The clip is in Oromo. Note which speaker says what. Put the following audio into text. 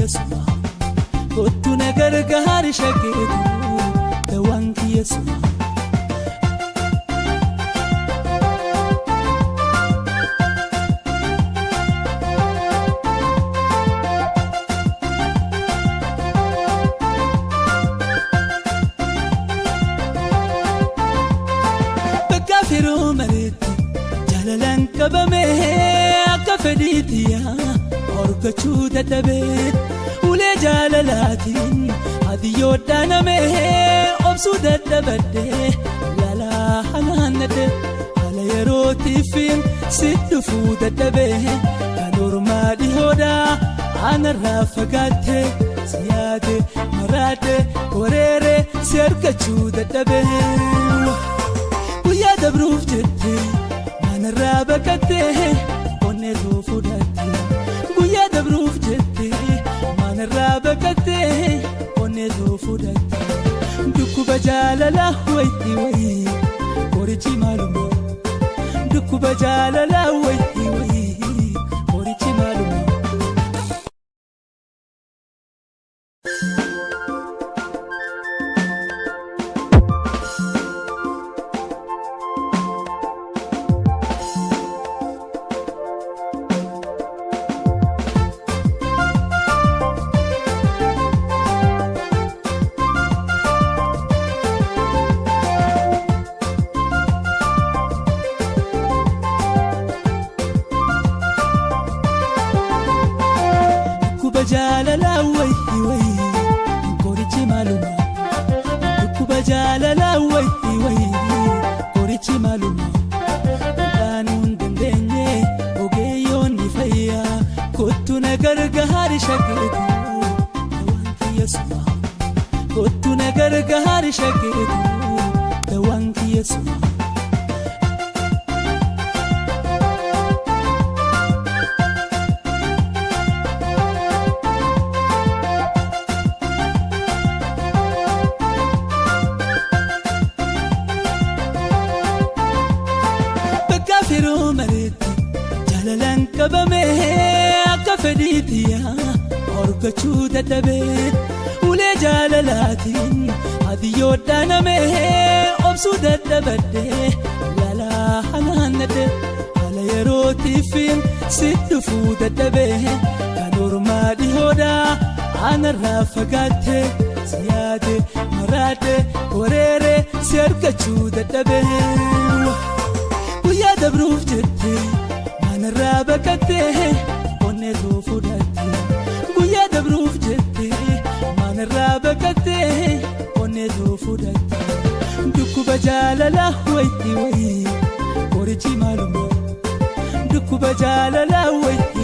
Speaker 1: kiyya suma kottu na gargaari shakeetu dawaan kiyya suma. Bakka firoo mareetti jaalalaan qabame akka fedhiitiyaa horgachuu dadhabee ulee jaalalaatiin adiyyoo dhaaname obsuu dadhabadhee laalaa hanaannadhe haala yerootiifin si dhufuu dadhabee kan ormaa dhihoodhaa anarraa fagaatte si yaade maraadhe wareere si argachuu dadhabee. Guyyaa dabruuf jette manarraa baqattee onneetu fudhatte. Guyyaa dabruuf jette manarraa baqattee onneetu fudhatte. Dhukkuba jaalalaa wayii wayii qorichi maaluma? Dhukkuba jaalalaa wayii wayii qorichi maaluma? Dhukkuba jaalalaa wayii wayii qorichi maaluma? Dhukkuba jaalalaa wayii wayii qorichi maaluma? Wal'aanuu hin dandeenye ogeeyyoonni fayyaa kottu na gargaari shakeetu dawaan kiyya suma. Kottu na gargaari shakeetu dawaan kiyya suma. Bakka firoo mareetti jaalalaan qabame akka fedhiitiyaa horgachuu dadhabee ulee jaalalaatiin adiyyoo dhaaname obsuu dadhabadhee laalaa hanaannadhe haala yerootiifin si dhufuu dadhabee kan ormaa dhihoodhaa anarraa fagaatte si yaade maraadhe wareere si argachuu dadhabee. Guyyaa dabruuf jette manarraa baqattee onneetu fudhatte. Guyyaa dabruuf jette manarraa baqattee onneetu fudhatte. Dhukkuba jaalalaa wayii wayii qorichi maaluma? Dhukkuba jaalalaa wayii.